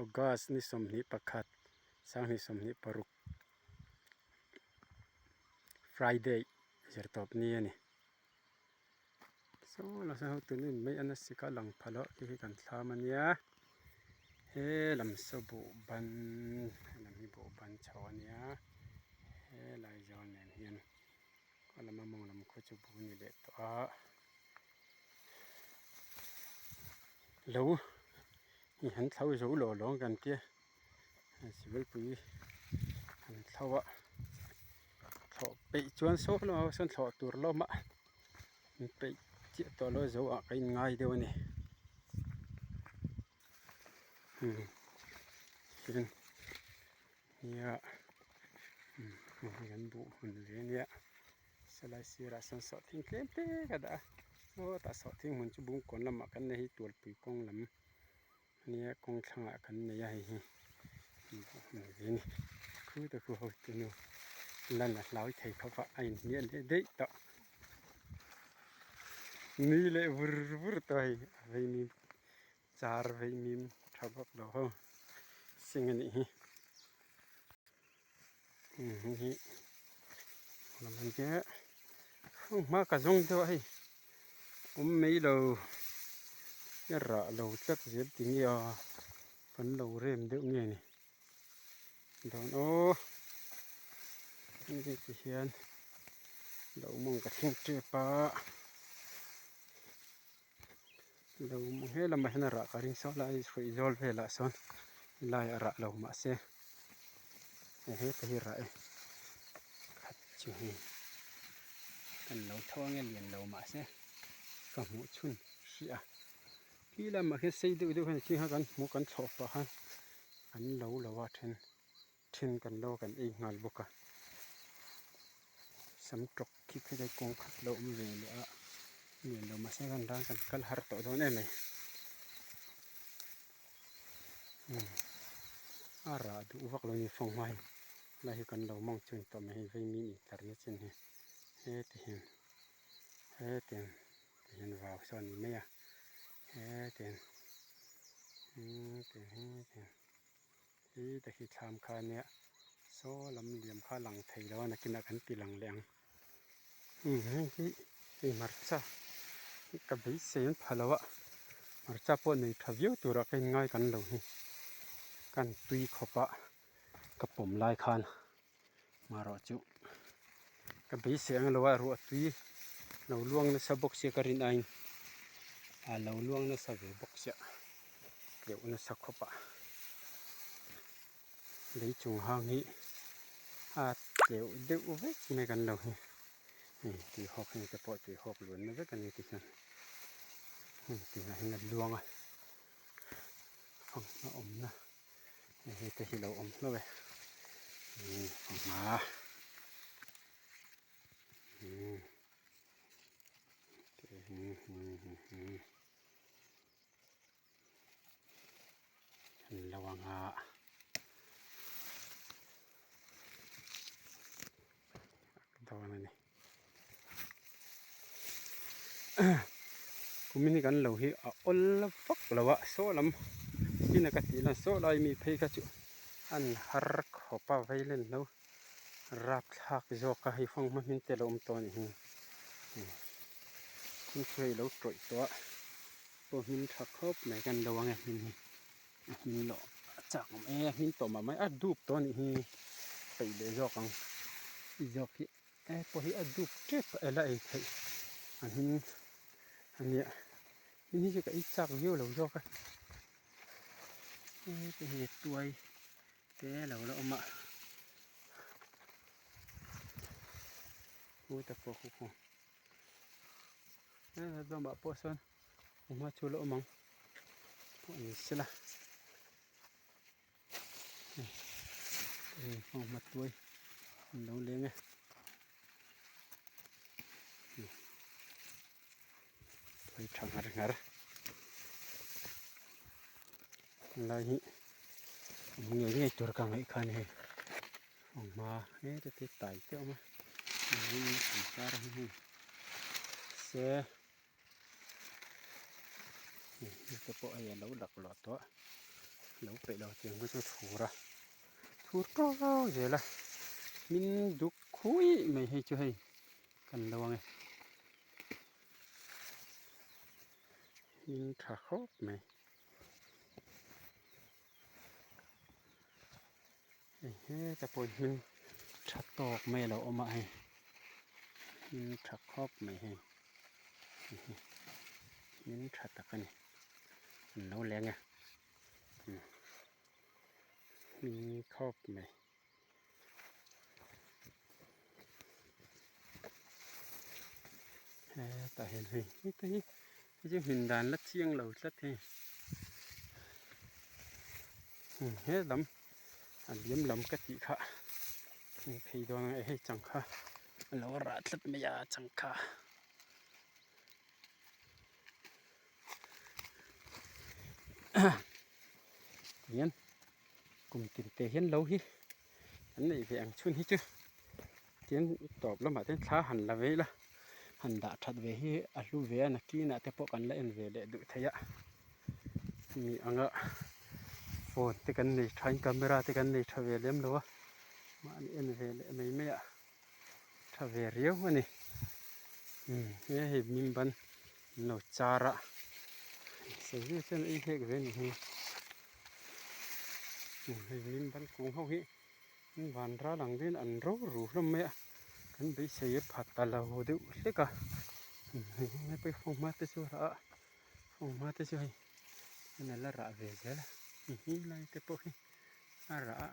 August ni 21 2026 Friday zirtawp ni a ni. Saw la saw hotu nen mai a nasi kha a lang pha loh khi khi kan thlam a nia he lam saw buh ban helam hi buh ban chho a nia helai zawl nen hian a lama mawng lam khu chu buh a ni leh tawh a lo hi han thlo zo lawh lawng kan tia sivelpui han thlo a thlawh peih chuan saw lamah sawn thlawh tur lawm a an peih chiah tawh lo zo ah ka in ngai deuh a ni umm chuan nia umm hei hi kan buh hmun ve a nia sawlai sirah sawn sawhthing tlem te ka dah a aw tah sawhthing hmun chu bungkawn lamah kan nei hi tualpui kawng lam. Nia kawng thlangah kan nei a hei hi hmun ve a ni khu te khu ho te nu lan a hlau thei khawp a a inhnial leh daih tawh nui leh vur vur tawh a hei a vei mim char vei mim tha vak lo ho sing a nih hi hei hi lam an tia hma ka zawng deuh a hei awm mai lo a rah lo tlat zel ti nge a kan lo rem deuh nge ni dawn aw hei ti hian lo mawng ka thleng tep a lo mawng he lamah hian a rah ka ring sawn a hruih zawl velah sawn helaiah rah lo mahse heta hi rah e khat chu hei kan lo tho ange lian lo mahse ka hmuh chhun hrih a khi lamah khian sei deuh deuh hian a ching kha kan hmuh kan thlawh pah khan an lo lo a then then kan lo kan ei nghal bawk a sam tawk khi khi kawng khat lo awm ve leh a lian lo mahse kan ran kan kal har tawh dawn em mai a rah duh vak lo ni fawng hma hi helai hi kan lo mawng chun tawh mai hei vei min intlar na chin hi heti hian heti hian ti hian vau saw a ni mai a heti hian heti hian heti hian hi te khi thlam kha a nia saw lam liam kha a lang thei lo a nakinah kan ti lang leh ang hei hi hei hmarcha hi ka beisei an pha lo a hmarcha pawh nei tha viau turah ka inngai kan lo hi kan tui khawp a ka pawm lai khan marawh chu ka beisei ang lo a ruah tui lo luang nasa bawk sia ka rin aiin a lo luang nasa ve bawk sia tleuh nasa khawp a lei chung hang hi a tleuh deuh vek mai kan lo hi hei tui hawk heng te pawh tui hawk luanna vek a ni tikhian heng tihah hian a luang a fanghma awmna hei hei te hi lo awm hlauh e fanghma An lo ang a dawn a ni kumin hi kan lo hi a awl vak lo a saw lam tina ka tih lan saw lai mi phei kha chu an har khawp a vei len lo rapthlak zawk a hei fang hma hmin te a lo awm tawh a nih hi thil chu hei lo tawih tawh a. Pawh hmin tha khawp mai kan lo ang e hmin hi a hmin loh a chak awm e a hmin tawh mah mai a dup tawh a nih hi peih leh zawk ang i zawk hi e pawh hi a dup tep a ela ei theih a hmin a nia hmin hi chu ka ei chak viau lo zawk a heti hi tuai te lo la awm a huta pawh khu khu. Helai lamah pawh sawn hma chu la awm ang pawh ni sela hei hma tuai an lo leng e tuai tha ngar ngar helai hi awm ngei ngei tur ka ngaih kha a ni hei hma hete te tai te a awm a. Se hei te pawh hei a lo laklawh tawh a. Lo peih lo tiang chu a thur a, thur tawk zel a, min duk khui mai hei chu hei kan lo ang e, min tha khawp mai. Hei heta pawh hi hming tha tawk mai a lo awm a hei hming tha khawp mai hei hming tha tak a ni an lo leng e hming khawp mai. Hetah hian hei heta hi hei chu hmin dan la chiang lo tlat hei he lam a liam lam ka tih kha hei phei dawn a hei changkha a lo rah tlat mai a changkha. Tihian kum tin te hian lo hi an neih ve ang chhun hi chu tin tawp lamah te thla han la ve ila han dah that ve hi a hlu ve a nakinah te pawh kan la en ve leh duh thei a mi anga phone te kan nei tha in camera te kan nei tha ve lem lo a mahni en ve leh mai mai a tha ve riau a ni umm he hei hming ban an lo char a sazu chuan ei hlek ve a ni hi umm hei hming ban kung ho hi an van ral ang deuhin an ro ru hlawm mai a kan beisei a pha ta lo deuh hlek a hei hei pawh hi fanghma te chu a rah a fanghma te chu hei a la rah ve zel a hi lai te pawh hi a rah a.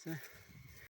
Se.